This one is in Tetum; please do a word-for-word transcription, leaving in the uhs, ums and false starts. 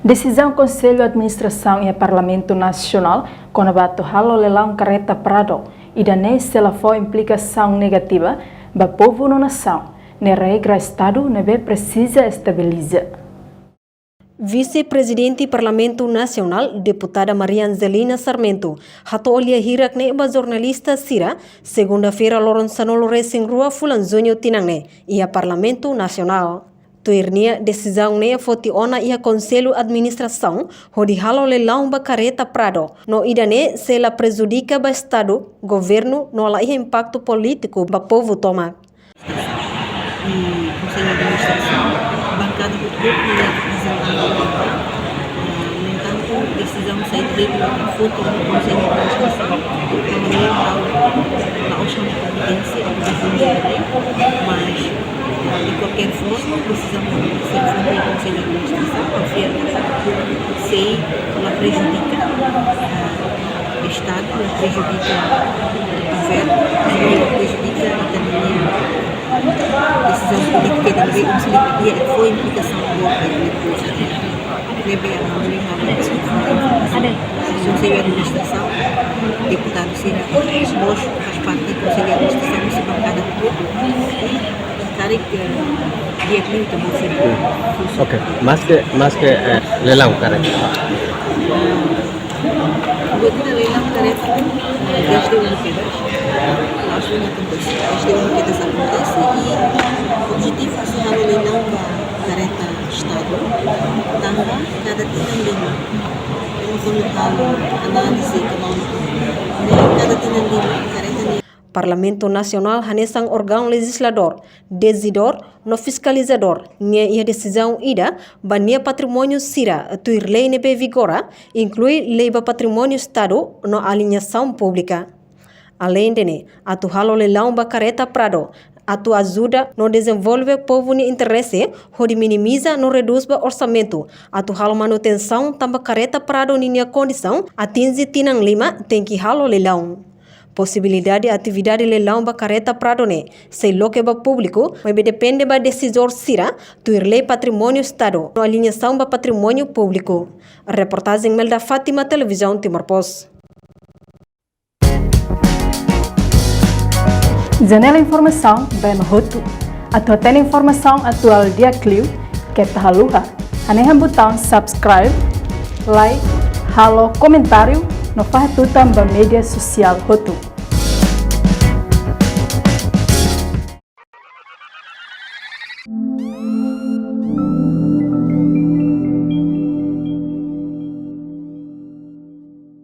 Desizaun Konsellu Administrasaun iha Parlamentu Nasionál kona-ba atu halo leilaun kareta Prado, ida-ne'e sei la fó implikasaun negativa ba povu no nasaun, ne'e regra Estadu ne'ebé presiza estabiliza. Vise-Prezidente Parlamentu Nasionál, Deputada Maria Angelina Sarmento, hato'o lia hirak ne'e ba jornalista sira, segunda-feira loron sanulu-resin-rua fulan Juñu tinan ne'e, iha Parlamentu Nasionál. Tuir nia, desizaun ne'e foti ona iha Konsellu Administrasaun hodi halo leilaun ba kareta Prado, no ida-ne'e sei la prejudika ba Estadu, governu, no la iha impaktu polítiku ba povu tomak. E Konsellu Administrasaun, bankada hotu-hotu nia reprezentante. Ah, no entantu, desizaun sai diretu ba foti iha Konsellu Administrasaun. Tanba ne'e ha'u la'ós ha'u-nia kompeténsia atu defende, mas, ah, de qualquer forma, desizaun ne'e sei foti iha Konsellu Administrasaun, konfia sei la prejudika, ah, Estadu, la prejudika governu, no la prejudika ita-nia desizaun polítika ida ne'ebé, se nia fó implikasaun boot ba ita-nia povu. Ne'ebé ami halo, Konsellu Administrasaun, deputadu sira mós faz parte Konsellu Administrasaun, husi bankada hotu, i karik, eh, di'ak liu ita-boot sira. Hmm. Ok, maske, maske, eh, leilaun kareta. Buat ida leilaun kareta, eh, desde uluk kedas. La'ós foin akontese. Desde uluk kedas akontese i objetivu husi halo leilaun ba kareta Estadu, tanba kada tinan lima. Ema kuandu halo análize ekonomika, ne'e kada tinan lima kareta ne'e. Parlamentu Nasionál hanesan órgaun lejizladór, desidór, no fiskalizadór, nia iha desizaun ida ba nia patrimóniu sira tuir lei ne'ebé vigora, inklui lei ba patrimóniu Estadu no aliñasaun públika. Aleinde ne'e, atu halo leilaun ba kareta Prado, atu ajuda no dezenvolve povu nia interese, hodi minimiza no redús ba orsamentu atu halo manutensaun, tanba kareta Prado ninia kondisaun atinje tinan lima tenke halo leilaun. Posibilidade atividade leilaun ba kareta Prado ne'e sei loke ba públiku, maibé depende ba desizaun sira tuir lei patrimóniu Estadu no aliñasaun ba patrimóniu públiku. Reportajen Melda Fátima, Televizaun Timor Post. Janela informasaun ba ema hotu. Atu hatene informasaun atuál di'ak liu, keta haluha hanehan butaun subscribe, like, halo komentáriu, no fahe tutan ba média sosiál hotu.